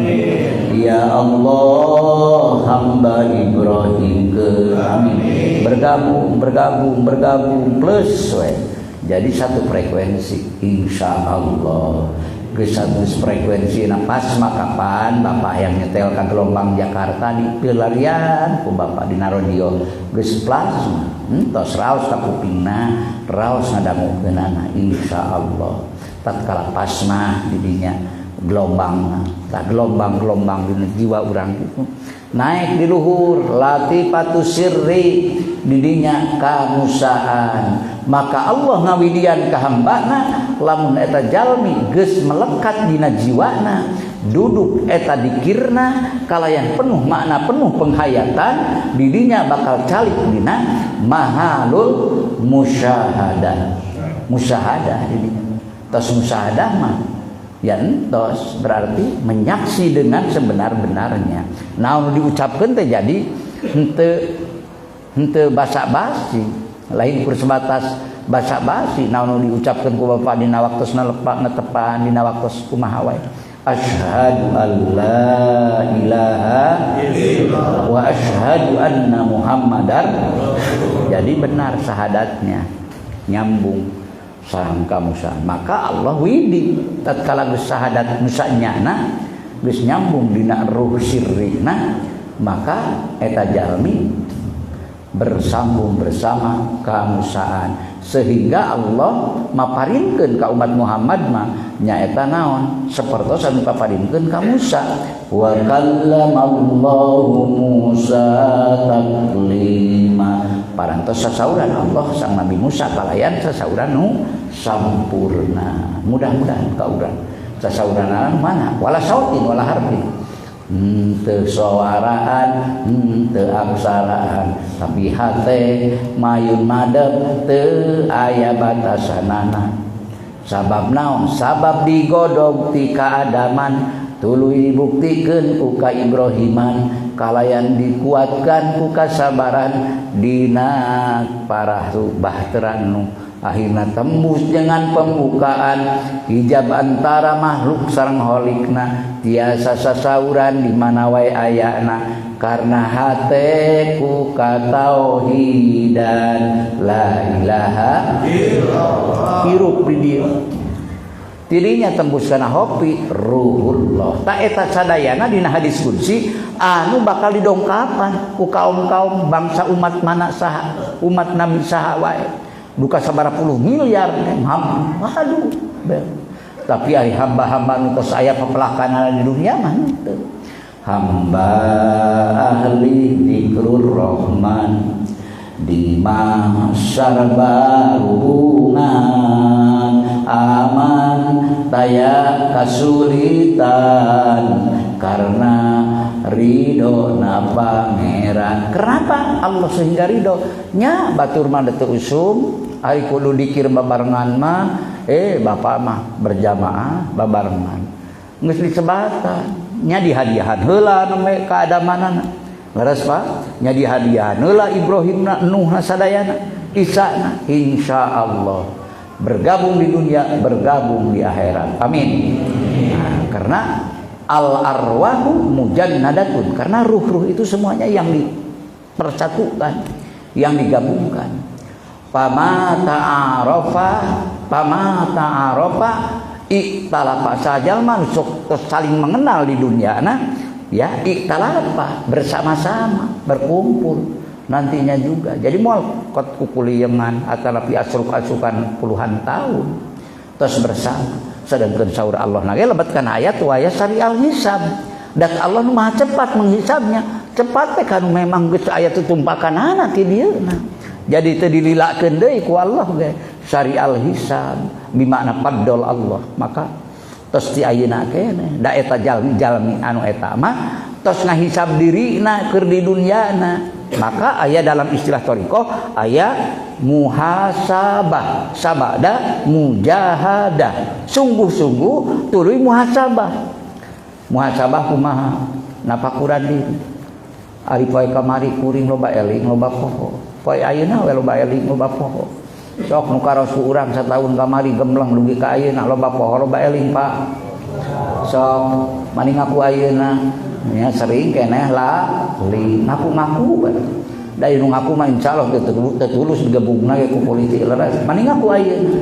ya Allah hamba Ibrahim keun. Bergabung, bergabung, bergabung plus we. Jadi satu frekuensi insyaallah. Geus satu frekuensi na pas mah kapan bapak yang nyetel ka gelombang Jakarta di pilarian ku bapak dina radio geus plasma. Tos raos ka kupingna, raos ngadangukeunana insyaallah. Tatkala pas mah didinya gelombang, tah gelombang-gelombang dina jiwa urang gitu naik di luhur latifatu sirri didinya kamusaan. Maka Allah ngawidian ka hambana lamun eta jalmi geus melekat dina jiwana, duduk eta dikirna kalayan penuh makna penuh penghayatan, didinya bakal calik dina mahalul musyahadah. Musyahadah didinya tos musyahadah mah ya entos berarti menyaksi dengan sebenar-benarnya. Naon diucapkeun teh jadi henteu basa-basi, lain kur sebatas basa-basi. Naon diucapkeun ku bapak dina waktosna lepak netepan dina waktos kumaha wae. Asyhadu an la ilaha illallah wa asyhadu anna Muhammadar. Jadi benar syahadatnya nyambung sareng ka Musa. Maka Allah widi tatkala geus syahadat Musa nyana geus nyambung dina ruh sirrina, maka eta jalmi bersambung bersama kamusaan sehingga Allah maparinkeun ka umat Muhammad mah nyaeta naon sapertos anu paparinkeun ka Musa. Wa kallamallahu Musa taklima. Parantos sasauran Allah sang Nabi Musa kalayan sasauran nu sampurna. Mudah-mudahan ka urang sasauran mana wala sautin wala harfin, henteu soaraan henteu aksaraan, tapi hate mayun madep teu aya batasanana. Sabab naon? Sabab digodog ti kaadaman tuluy dibuktikeun ku ka Ibrahiman kalayan dikuatkan ku kasabaran dina parah bahteran nu akhirna tembus dengan pembukaan hijab antara makhluk sareng holikna, tiasa sasauran di mana wae ayana karena hate ku katauhidan la ilaha illallah. Hirup di dieu tirinya tembus kana hopi ruhullah. Ta eta sadayana dina hadis qudsi anu bakal didongkapan ku kaum-kaum bangsa umat mana saha, umat nabi saha wae duka sabaraha puluh miliar. Aduh, tapi ari hamba-hamba nu tos aya pepelakan di dunia mah henteu. Hamba ahli zikrur rahman di mahsyar barubungan aman taya kasulitan karena ridho na pangeran. Kenapa Allah sehingga ridho nya batur mah teu usum ari kudu dikir babarengan mah, bapak mah berjamaah babarengan geus disebatan nya dihadiahan heula nembe kaadamanana. Leres Pak, nya dihadiahan heula Ibrahim na Nuh na sadayana Isa na, insyaallah bergabung di dunia, bergabung di akhirat. Amin. Nah, karena al arwahu mujannadatun, karena ruh-ruh itu semuanya yang dipersatukan, yang digabungkan. Fama ta'arafa, fama ta'arafa Ikhtalafa sajalma nu sok saling mengenal di dunia nah ya ikhtalafa bersama-sama berkumpul nantinya juga. Jadi moal kot kukuliengan atanapi asruk-asrukan puluhan tahun terus bersama. Sedangkan saur Allah nage lebetkan ayat wa yasari al hisab. Dan Allah nu maha cepat menghisabnya. Cepat teh kan memang geus aya tutumpakanana ti dieu. Jadi teu dililakeun deui ku Allah ge. Syari'al hisab bimakna fadl Allah. Maka tos ti ayeuna keneh da eta jalmi-jalmi anu eta mah tos ngahisab dirina keur di dunyana. Maka aya dalam istilah thariqah aya muhasabah sabada mujahadah. Sungguh-sungguh tuluy muhasabah. Muhasabah kumaha? Napakuran diri. Ari poe kamari kuring loba eling loba poho. Poe ayeuna we loba eling loba poho. Sok nu karos ku urang sataun kamari gemleng dugi ka ayeuna loba poho loba eling Pak. Sok mani ngaku ayeuna nya sering keneh lah li ngaku-ngaku da nu ngaku mah insyaallah teu tulus digebugna ge ku polisi leres. Mani ngaku ayeuna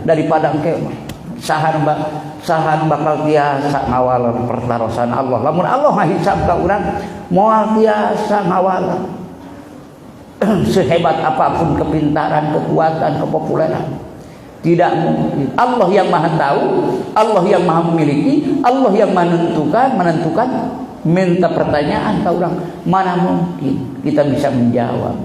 daripada engke mah saha nu bakal tiasa ngawal pertarosan Allah. Lamun Allah ngahisab ka urang moal tiasa ngawal. Sehebat apapun kepintaran, kekuatan, kepopuleran, tidak mungkin. Allah yang Maha tahu, Allah yang Maha memiliki, Allah yang menentukan, minta pertanyaan ka urang, mana mungkin kita bisa menjawab.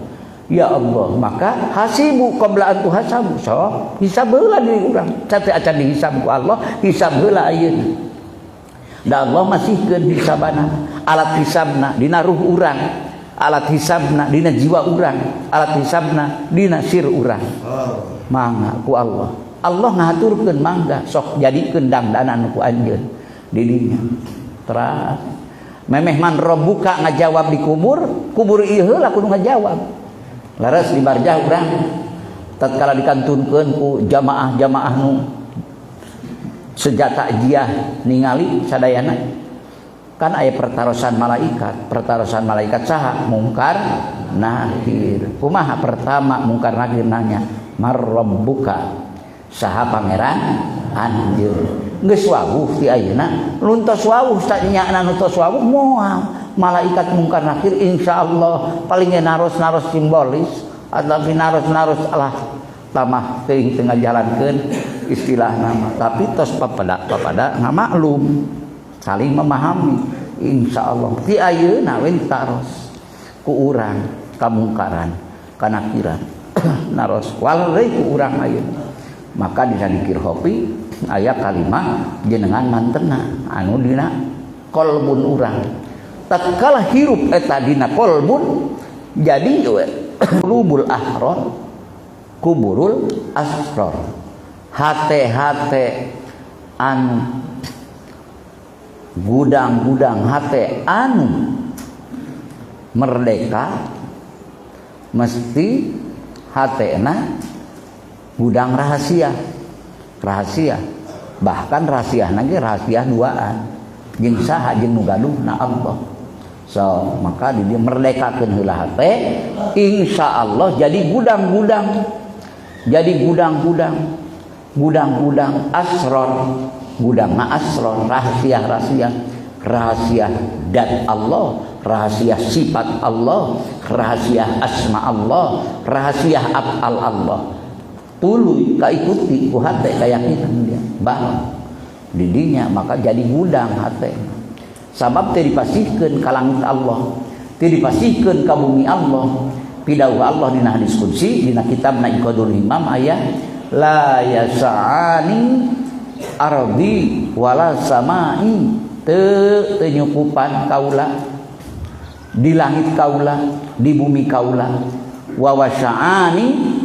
Ya Allah, maka hasibu qabla an tuhasabu. Sok hisab heula diri urang. Sate acan dihisab ku Allah, hisab heula ayeuna. Da Allah masihkeun hisabana, alat hisabna dina ruh urang, alat hisabna dina jiwa urang, alat hisabna dina sir urang. Mangga ku Allah. Allah ngaturkeun mangga sok jadikeun dangdanan ku anjeun di dinya. Teras memeh man rabbuka ngajawab di kubur, kubur ieu heula kudu ngajawab. Laras di barjah urang tatkala dikantunkeun ku jamaah-jamaah nu sejata jiah ningali sadayana kan aya pertarosan malaikat, pertarosan malaikat saha mungkar nakir. Kumaha pertama mungkar nakir nanya, mar rabbuka, saha pangeran anjeun. Geus wawuh ti ayeuna, luntos wawuh sanyana nu tos wawuh moal. Malaikat mungkar nakir insyaallah paling naros-naros simbolis atau naros-naros alah tamah teuing teu ngajalankeun istilah nama, tapi tos papada ngamaklum saling memahami insyaallah ti ayeuna we taros ku urang kamungkaran kanakiran naros walau ku urang ayeuna. Maka dina dikir hopi aya kalimah jenengan mantena anu dina kolbun urang. Tatkala hirup eta dina kolbun jadi we qulubul ahror kuburul asror. Hate-hate anu gudang-gudang hate anu merdeka mesti hatena gudang rahasia, rahasia bahkan rahasia lagi rahasia duaan jeung saha jeung nu gaduhna Allah. So maka di dieu merdekakeun heula hate insyaallah jadi gudang-gudang, jadi gudang-gudang, gudang-gudang asror, gudangna asror, rahasia-rahasia, rahasia dat Allah, rahasia sifat Allah, rahasia asma Allah, rahasia af'al Allah. Tuluy kaikuti ku hate kayakinan dia. Bah didinya maka jadi gudang hate. Sabab teu dipasihkeun ka langit Allah, teu dipasihkeun ka bumi Allah. Pidawuh Allah dina hadis qudsi dina kitabna Iqadul Himam aya la yas'ani ardi wala samai, teu nyukupan kaula di langit kaula, di bumi kaula, wa wasa'ani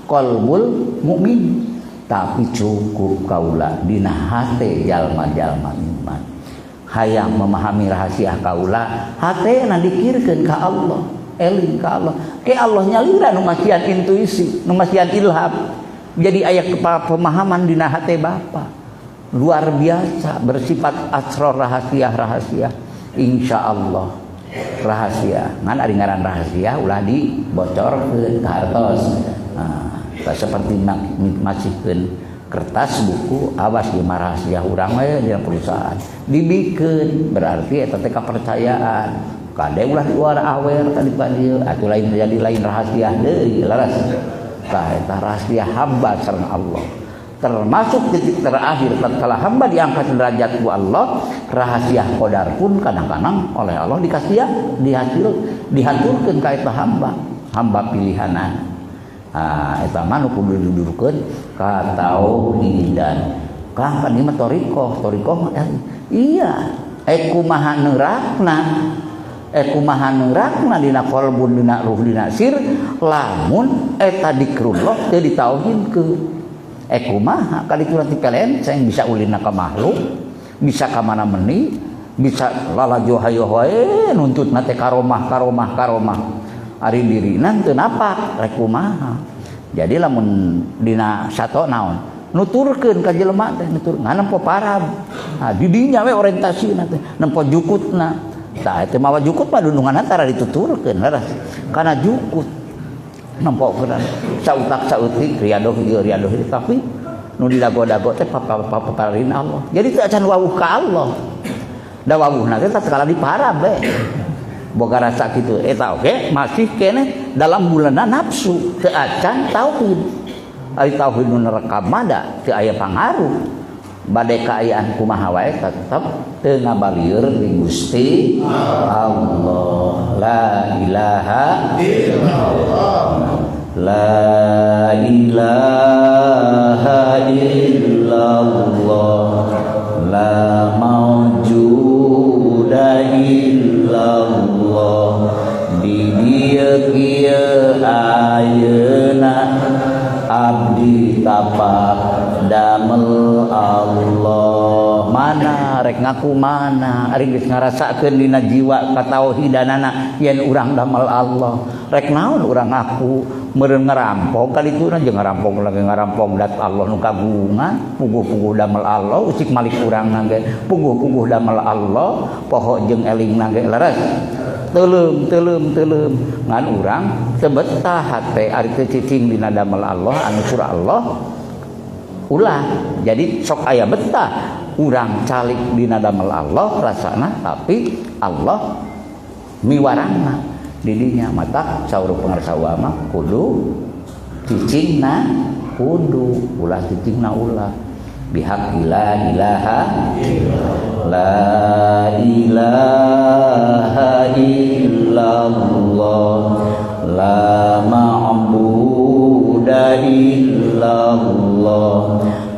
qalbul mukmin, tapi cukup kaula dina hate jalma-jalma iman. Hayang memahami rahasia kaula, hatena dikirkeun ka Allah, eling ka Allah. Ke Allah nyalira nu masihan intuisi, nu masihan ilham. Jadi aya pemahaman dina hate bapa. Luar biasa bersifat asror rahasia-rahasia. Insyaallah rahasia. Ngan ari ngaran rahasia ulah dibocorkeun ka hartos. Nah, seperti masihkeun Kertas buku awas di rahasia urang we dina perusahaan dibikeun berarti eta teh kapercayaan kade ulah diuar awer ka dieu atuh lain jadi lain rahasia deui laras tah eta rahasia hamba sareng Allah termasuk titik terakhir tatkala hamba diangkat derajat ku Allah rahasia qadar pun kadang-kadang oleh Allah dikasih dihasil dihaturkeun ka eta hamba hamba pilihanan. Ah, eta mah nu kudu didudurkeun ka tauhidan. Kang kan ieu mah thariqah, thariqah mah iya, kumaha neurakna? Kumaha neurakna dina qalbun dina ruh dina sir lamun eta dikrullah teu ditauhidkeun. Kumaha kaditu nanti pelenceng bisa ulinna ka makhluk, bisa ka mana meni, bisa lalajo hayo wae nuntutna teh karomah karomah karomah. Ari dirina teu napak rek kumaha. Jadi lamun dina sato naon nuturkeun ka jelema teh nutur ngan nempo parab. Nah di dinya we orientasina teh nempo jukutna. Tah eta mawa jukut mah dundunganna tara dituturkeun leres. Kana jukut nempo keun sautak sautik riadoh ieu riadoh ieu tapi nu didago-dago teh paparin Allah. Jadi teu acan wawuh ka Allah. Da wawuhna teh tatkala diparab we. Boga rasa gitu eta oge masih keneh dalam bulana nafsu teu acan tauhid. Ari tauhid nu nerekam mah da teu aya pangaruh bade kaayaan kumaha wae tetep teu ngabalieur di Gusti Allah. La ilaha illallah la ilaha illallah la maujuda illallah di dieu kieu ayeuna abdi tapak damel Allah. Mana rek ngaku mana ari geus ngarasakeun dina jiwa katauhidanana yen urang damel Allah rek naon urang ngaku meureun ngarampok kalituna jeung ngarampok lagi ngarampok dat Allah nu kagungan puguh-puguh damel Allah usik malik urang ge puguh-puguh damel Allah poho jeung elingna ge leres teuleum teuleum teuleum ngan urang teu betah hate ari teu cicing dina damel Allah anu surah Allah ulah. Jadi sok aya betah urang calik dina damel Allah rasana tapi Allah miwarangna didinya mata saur pangarsa mah kudu cicingna kudu ulah cicingna ulah bihaq la ilaha illallah la ilaha illallah la ma'buda illallah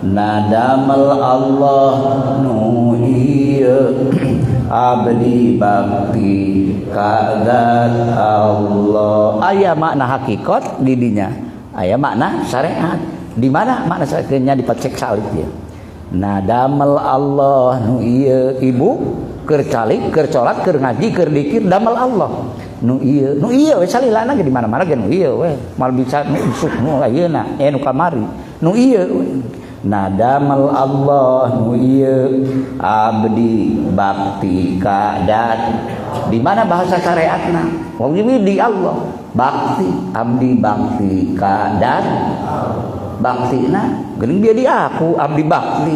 nadamel Allah nu ieu abdi bakti ka dzat Allah. Aya makna hakikat di dinya, aya makna syariat. Di mana makna syariatnya dipecek salib dia. Nadamel Allah nu ieu ibu keur calik, keur colat, keur ngaji, keur dikir damel Allah. Nu ieu, nu ieu we salilana ge di mana-mana ge nu ieu we. Mal bisa nu isuk nu ayeuna, nu kamari. Nu ieu we. Nadamel Allah nu ieu abdi bakti ka dzat. Di mana bahasa syariatna? Wong di Allah bakti, abdi bakti ka dzat. Baktina geuning dia di aku abdi bakti.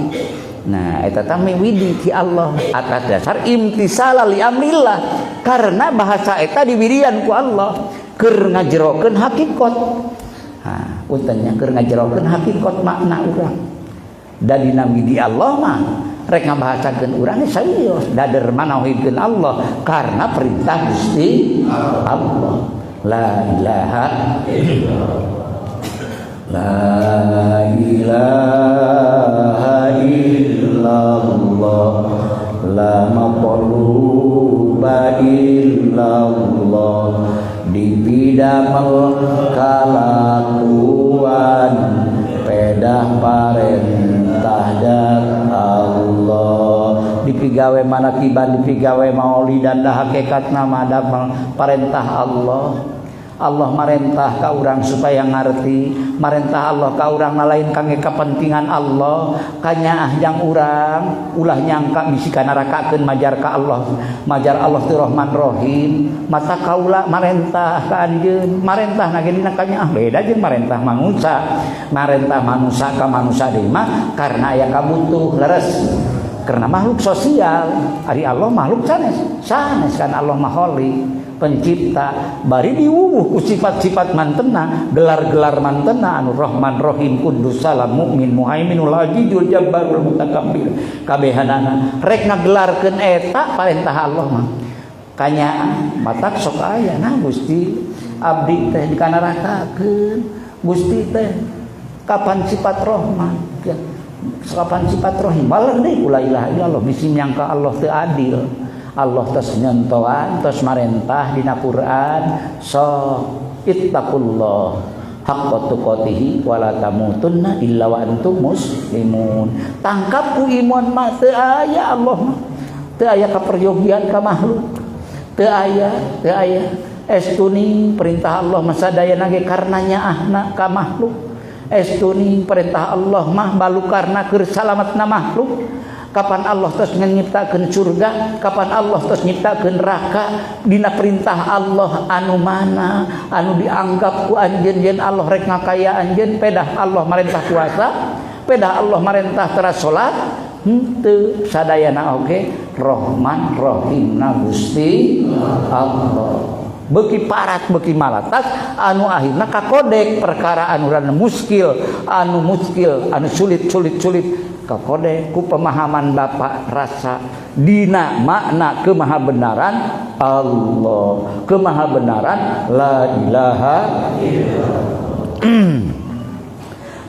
Nah eta teh widi ti Allah atas dasar imtisala li amrillah karena bahasa eta diwidian ku Allah keur ngajerokeun hakikat. Ha, punten nya keur ngajerokeun hakikat makna urang. Da dina widi Allah mah rek ngabahasakeun urang serius da derma nauhidkeun Allah karena perintah Gusti Allah. La ilaha illallah. La ilaha illallah la matluba illallah dipidamel kalakuan pedah parentah dat Allah dipigawe manakiban dipigawe maulidan dah hakikatna madamel parentah Allah. Allah marentah ka urang supaya ngarti, marentah Allah ka urang lain kangge kepentingan Allah, kanyaah jang urang ulah nyangka bisi kanarakakeun majar ka Allah, majar Allah teu Rahman Rahim, mata kaula marentah ka anjeun, marentah na ge dina kanyaah beda jeung marentah manusa. Marentah manusa ka manusa deui mah karena aya kabutuh leres. Karena makhluk sosial, ari Allah makhluk sanes, sanes kan Allah mah Khalik, pencipta, bari diwuwuh ku sifat-sifat mantena, gelar-gelar mantena anu Rahman Rahim Kudus Salam Mukmin Muhaiminul Azizul Jabbarul Mutakabbir kabehanana rek ngagelarkeun eta parentah Allah mah kanyaah matak sok aya nah Gusti abdi teh dikanarakakeun Gusti teh kapan sifat Rahman ya, kapan sifat Rahim malah deui la ilaha illallah bisi nyangka Allah teu adil. Allah tos nyentoan tos marentah dina Quran so ittaqullah haqqa tuqatihi wala tamutunna illa wa antum muslimun. Tangkap ku iman mah teu aya Allah mah teu aya kaperyogian ka makhluk teu aya teu aya estuni perintah Allah mah sadayana ge karena nyaahna ka makhluk estuni perintah Allah mah balukarna keur salametna makhluk. Kapan Allah terus nyiptakeun surga, kapan Allah terus nyiptakeun neraka, dina perintah Allah anu mana anu dianggap ku anjeun yen Allah rek ngakaya anjeun, pedah Allah marentah puasa, pedah Allah marentah teras salat, henteu sadayana oge Rahman Rahimna Gusti Allah. Beuki parat beuki malatas anu akhirna kakodek perkara anu rada muskil, anu muskil, anu sulit sulit sulit kakodek ku pemahaman bapak rasa dina makna kemahabenaran Allah, kemahabenaran la ilaha illallah.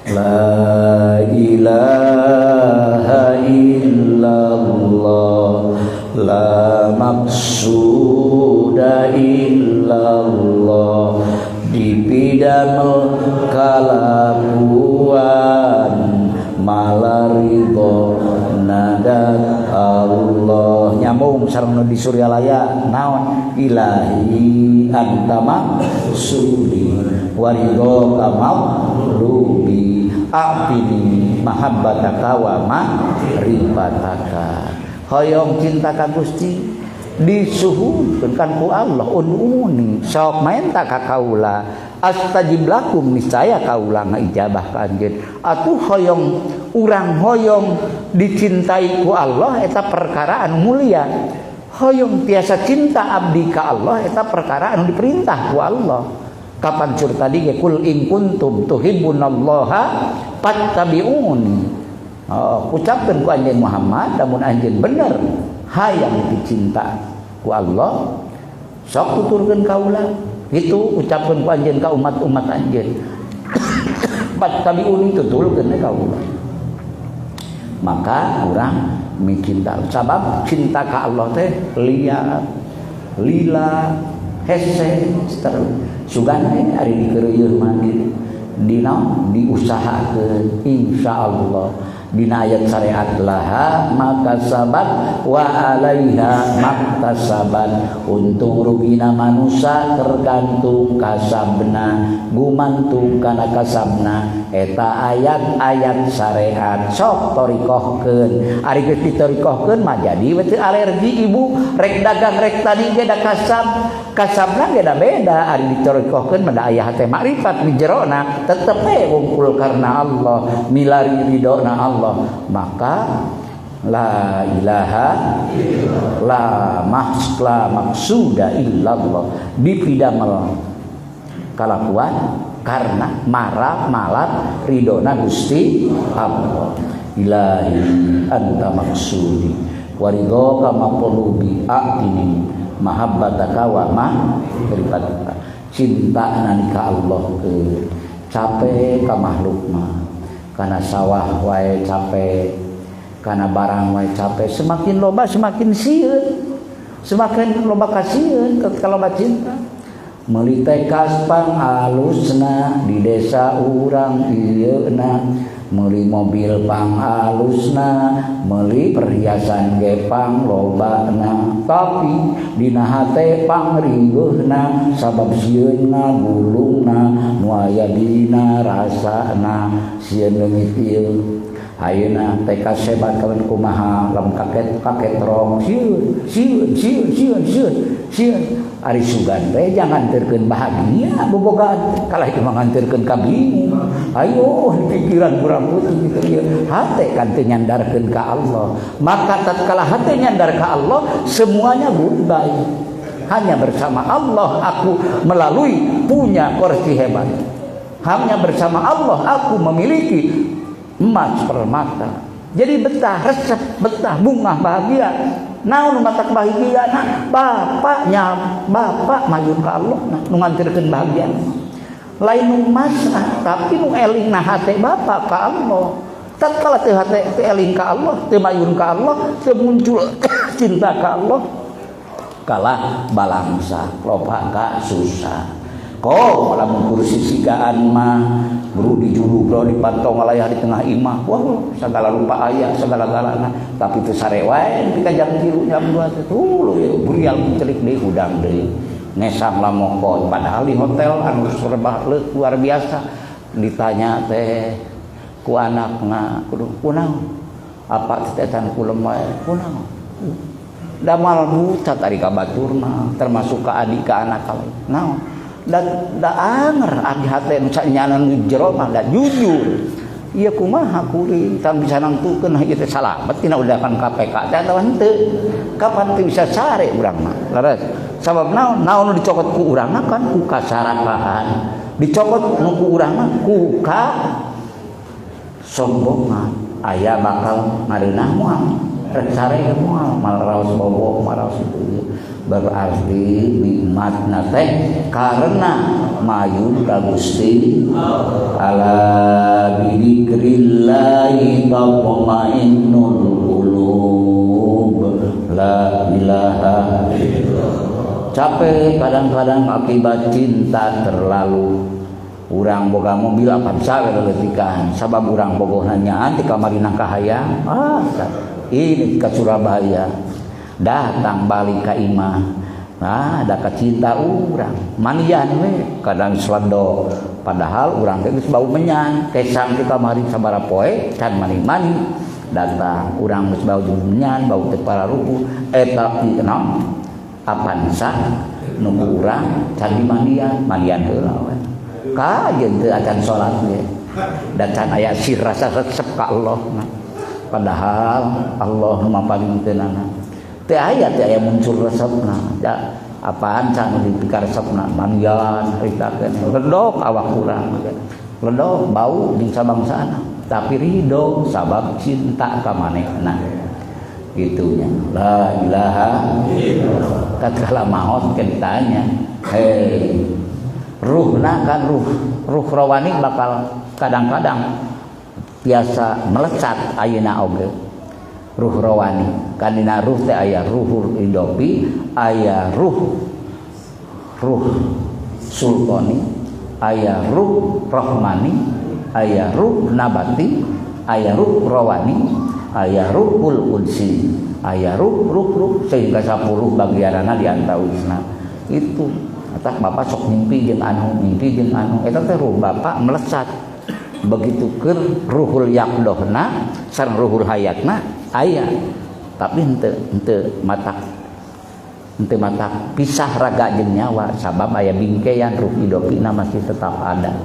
La ilaha illallah, la maqsuda illallah, dipidamel kalakuan malaridho nadat Allah. Nyambung sareng nu di Suryalaya naon ilahi anta maksudi waridho kamaklubi a'tini mahabbataka wa ma'rifataka. Hoyong cinta ka Gusti disuhunkeun kan ku Allah ununi sok maenta ka kaula astajib lakum niscaya kaula ngaijabah ka anjeun. Atuh hoyong urang hoyong dicintai ku Allah eta perkara anu mulia. Hoyong tiasa cinta abdi ka Allah eta perkara anu diperintah ku Allah. Kapan sur tadi ge kul in kuntum tuhibbunallaha fattabi'uni. Oh, ucapkeun ku anjeun Muhammad lamun anjeun bener hayang dicinta ku Allah sok tuturkeun kaula itu ucapkeun ku anjeun ka umat-umat anjeun fattabi'uni tutulkeun kaula. Maka urang micinta sabab cinta ka Allah teh liat lila hese terus sugan ari dikeureuyeun mah dina diusahakeun insyaallah dina ayat syariat laha maka sabat wa alaiha maktasabat. Untung rugina manusa tergantung kasabna gumantung kana kasabna eta ayat-ayat syariat sok torikohkeun ari geus ditorikohkeun mah jadi we teu alergi ibu rek dagang rek tani ge da kasab kasabna ge da beda ari ditorikohkeun mah da aya hate makrifat di jerona tetep we wungkul karena Allah milari ridona Allah. Maka la ilaha la mahsla maksuda illallah dipidamel kalakuan karena marah malat ridona Gusti Allah. Ilahi anta maksudi waridhoka maqlubi a'tini mahabbataka wa ma'rifataka. Cinta nani ka Allah ke capek ka makhluk mah karena sawah wae capek, karena barang wae capek, semakin loba semakin sieun, semakin loba kasieun ketika loba cinta. Meuli teh kaspang alusna di desa urang ieuna, meuli mobil pang alusna, meuli perhiasan ge pang lobana, tapi dina hate pang riweuhna sabab sieun ngagulungna nu aya dina rasana sieun leungit ieu. Ayeuna TK sebat kawan kumaha lamun kaket kaket rong sieun sieun sieun sieun sieun sieun ari sugan teh jangan nganterkeun bahagia bobogaan kalah itu mah nganterkeun ka bingung. Ayo pikiran kurang putih gitu ieu hate kan teu nyandarkeun ka Allah. Maka tatkala hate nyandar ka Allah semuanya goodbye. Hanya bersama Allah aku melalui punya kursi hebat. Hanya bersama Allah aku memiliki emas permata. Jadi betah resep, betah bunga bahagia. Naon matak bahagia? Nah, bapaknya bapak mayun ka Allah nah, nu nganterkeun bahagia. Lain nu emas tapi nu eling na hate bapak ka Allah. Tatkala teu hate teu eling ka Allah, teu mayun ka Allah, teu muncul cinta ka Allah, kalah balangsa, loba ka susah. Kok lamun kursi sigaan mah bro di juru bro di pantong ngalayah di tengah imah, wah segala rupa aya segala-galana, tapi teu sare wae nepi ka jam 3 jam 2 teh tuluy burial celik deui hudang deui ngesang lamoko. Padahal di hotel anu serba luar biasa ditanya teh ku anakna kudu kunaon apa teh tan kulem wae kunaon damal bucat ari ka baturna termasuk ka adik ka anak ka lain naon da da anger adi hate nu sanyana nu jero mah da jujur ieu kumaha kuring tang bisa nangtukeun ieu teh salamet tina udakan KPK teh atawa henteu kapan teu bisa sare urang mah leres sabab naon naon nu dicokot ku urang mah kan ku kasarakahan dicokot nu ku urang mah ku kasombongan aya bakal ngareunah moal rek sare moal malah raos bobo maraos itu. Berarti nikmatna teh karena mayun ka Gusti ala bidzikrillahi tatmainnul qulub la ilaha illallah. Capek kadang-kadang akibat cinta terlalu. Urang boga mobil apa bisa leletikan sabab urang bogohna nyaan ti kamarina kahayang ah ini ke Surabaya datang balik ka imah nah ada kacinta urang manian we kadang selendo padahal urang teh geus bau menyan kesang di kamari sabaraha poe can mani-mani datang urang geus bau menyan bau teh pararupuh eta ti naon apansa nu ku urang can dimandian mandian heula we kajeun teu acan salat ge da can aya sir rasa resep ka Allah nah. Padahal Allah nu mapaling teunana teu aya muncul resepna da apaan can dipikar resepna mandian haritakeun ledok awak urang ledok bau jeung sabangsana tapi ridho sabab cinta ka manehna gitunya la ilaha illallah. Tatkala maot ke ditanya hei ruhna kan ruh rawani bakal kadang-kadang biasa melecat ayeuna oge ruh rawani kan dina ruh teh aya ruhul idopi aya ruh sultani aya ruh rohmani aya ruh nabati aya ruh rawani aya ruhul qudsi aya ruh ruh ruh sehingga 10 bagianana di antawisna itu atak bapak sok mimpi jeung anu mimpi jeung anu eta teh ruh bapak melesat begitu keur ruhul yaqdohna sareng ruhul hayatna aya tapi henteu matak pisah raga jeung nyawa sabab aya bingkean ruh idopina masih tetap ada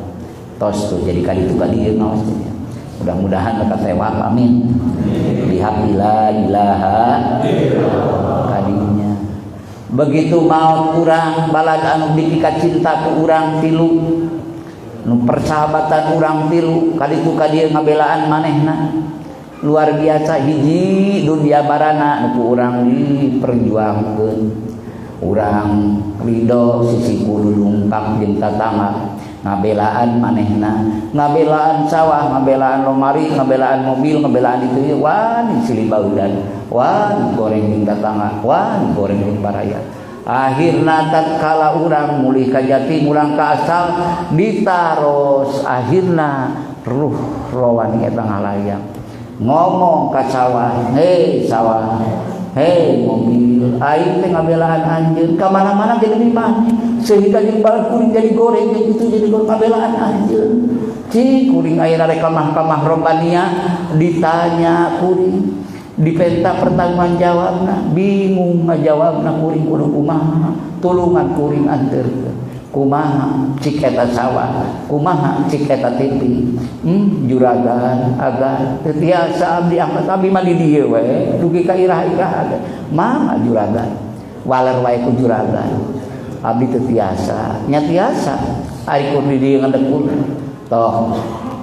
tos tuh jadi kali itu kali ieu ngaos mudah-mudahan maka tewak amin bihaq la ilaha illallah kadinya begitu maot urang balad anu dipika cinta ku urang tilu nu persahabatan urang tilu kaditu ka dieu ngabelaan manehna luar biasa hiji dunia barana nu ku urang diperjuangkeun urang ridho sisi kudu dungkap jeung tatangga ngabelaan manehna ngabelaan sawah ngabelaan lomari ngabelaan mobil ngabelaan itu wan silih baudan wan goreng jeung tatangga wan goreng jeung baraya. Akhirna tatkala urang mulih ka jati mulang ka asal ditaros akhirna Ruh rawani eta ngalayang ngomong ka sawah, hei sawah, hei mobil, aing teh ngabelaan anjeun ka mana-mana jadi maneh sehingga jeung bala kuring jadi goreng gitu jadi goreng ngabelaan anjeun. Ci kuring ayeuna rek ka mahkamah robbaniah ditanya kuring dipenta pertanggungan jawabna bingung ngajawabna kuring kudu kumaha tulungan kuring anterkeun kumaha cik eta sawah kumaha cik eta TV juragan agan teu tiasa abdi angkat abdi mah di dieu we dugi ka irah-irah mah juragan waler wae ku juragan abdi teu tiasa nya tiasa ari kur di dieu ngandekul toh.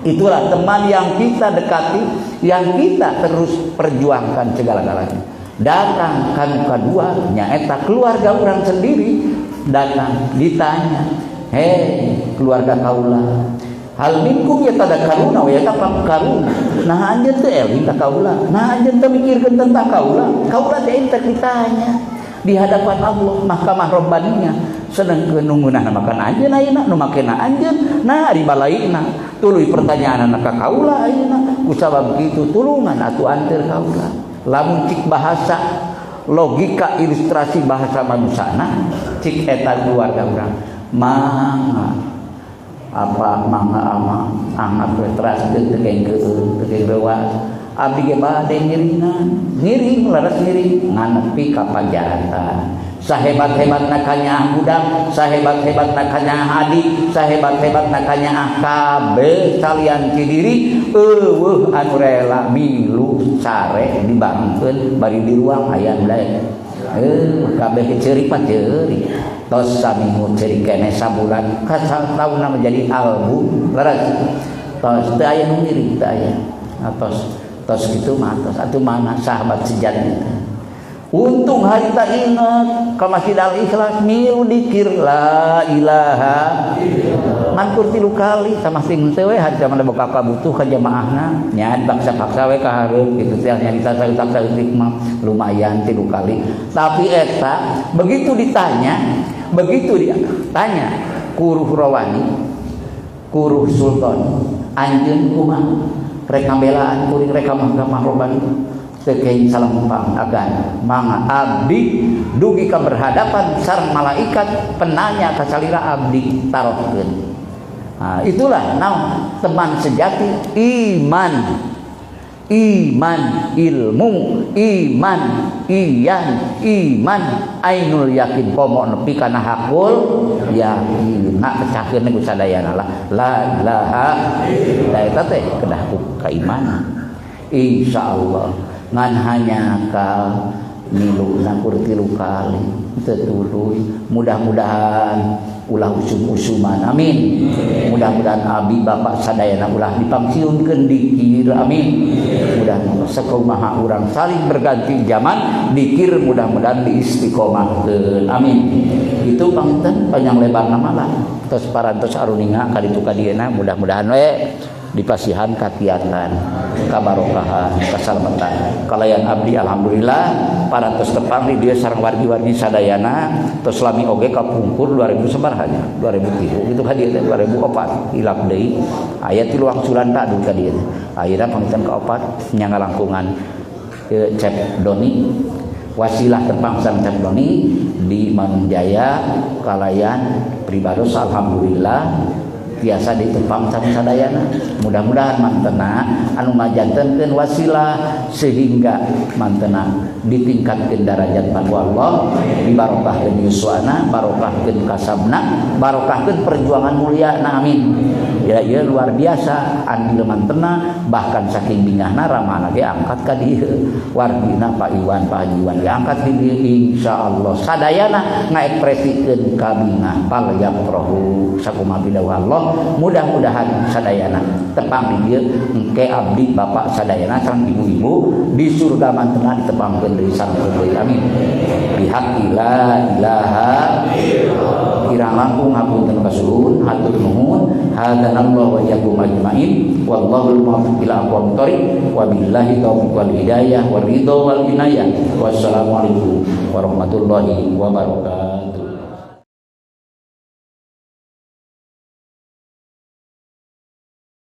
Itulah teman yang kita dekati, yang kita terus perjuangkan segala-galanya. Datang kanu kadua nyaeta keluarga orang sendiri datang ditanya, "Hei keluarga kaula, hal minkum yatadakkaruna wa yatafakkaruna?" Nah anjeun teu eling ka kaula, nah anjeun teu mikirkeun tentang kaula, kaula teh teu ditanya di hadapan Allah mahkamah rabbaniyah sedangkeun nu ngeunahna makan anjeun ayeuna nu makena anjeun nah ari balaina tuluy pertanyaanna ka kaula ayeuna kusabab kitu tulungan atuh anteur kaula. Lamun cik bahasa logika ilustrasi bahasa manusana cik eta keluarga urang mangga apa mangga ama angat we teraskeun teu kengkeun teu kengrewas abdi ge bade ngiringan ngiring leres ngiring nganepi ka pajaratan sahebat-hebatna kanyaah budak sahebat-hebatna kanyaah adik sahebat-hebatna kanyaah kabeh salian ti diri eueuh anu rela milu sare dibarengkeun bari di ruang aya nu daek kabeh ceurik mah ceurik tos saminggu ceurik keneh sabulan ka sataunna menjadi album leres tos teu aya nu ngiring teu aya tos tos kitu mah tos atuh mana sahabat sejati teh. Untung harita inget ka Masjid Al Ikhlas milu dikir la ilaha mankur 3 kali sama sing teh we harita mah boga kabutuh ka jamaahna nya paksa-paksa we ka hareup kitu teh nya saeutik mah lumayan 3 kali. Tapi eta begitu ditanya kuruh rawani kuruh sultan anjeun kumaha rek ngabelaan kuring rek ka mahkamah robbani teu keing salempang agan mangga abdi dugi ka berhadapan sareng malaikat penanya ka salira abdi tarohkeun. Nah, itulah naon teman sejati iman iman ilmu iman iyan iman ainul yakin komo nepi kana hakul yakin nak pecahkeun ku sadayana lah la ilaha illallah eta teh kedah ku kaimanan insyaallah ngan hanya kal milu nakur 3 kali teu tuluy mudah-mudahan ulah usum-usuman amin mudah-mudahan abi bapak sadayana ulah dipangsiunkeun dikir amin mudah-mudahan sakumaha urang saling berganti zaman dikir mudah-mudahan diistiqomahkeun amin. Itu panginten panjang lebar nama lah tos parantos aruninga kaditu kadieuna mudah-mudahan we dipasihan kakiatan kabarokahan kasalamatan kalayan abdi alhamdulillah parantos tepang di dieu sareng wargi-wargi sadayana tos lami oge kapungkur 2000 sabaraha nya 2003 gitu ka dieu teh 2004 hilap deui aya tilu wangsulan tak dugi ka dieu ayeuna panginten kaopat nya ngalangkungan Cep Doni wasilah tepang sareng Cep Doni di Manunjaya kalayan pribados alhamdulillah biasa ditepang sareng sadayana mudah-mudahan mantena anu ngajantenkeun wasilah sehingga mantena ditingkatkeun darajat ku Allah dibarokahkeun yuswana barokahkeun kasabna barokahkeun perjuangan mulyana amin. Ya ieu luar biasa andil mantena bahkan saking bingahna ramana ge angkat ka dieu wargina Pak Iwan Pak Haji Iwan ge angkat di dieu insyaallah sadayana ngaekspresikeun kabingah pal yafrahu sakumaha bidawah Allah mudah-mudahan sadayana tepang di dieu engke abdi bapak sadayana sareng ibu-ibu di surga mantena ditepangkeun deui sareng deui amin bihaqi la ilaha illallah kirang langkung hapunten kasuhun hatur nuhun hadanallahu wa iyyakum ajmain wallahul muwaffiq ila aqwamit thoriq wabillahi taufiq wal hidayah waridho wal inayah wassalamualaikum warahmatullahi wabarakatuh.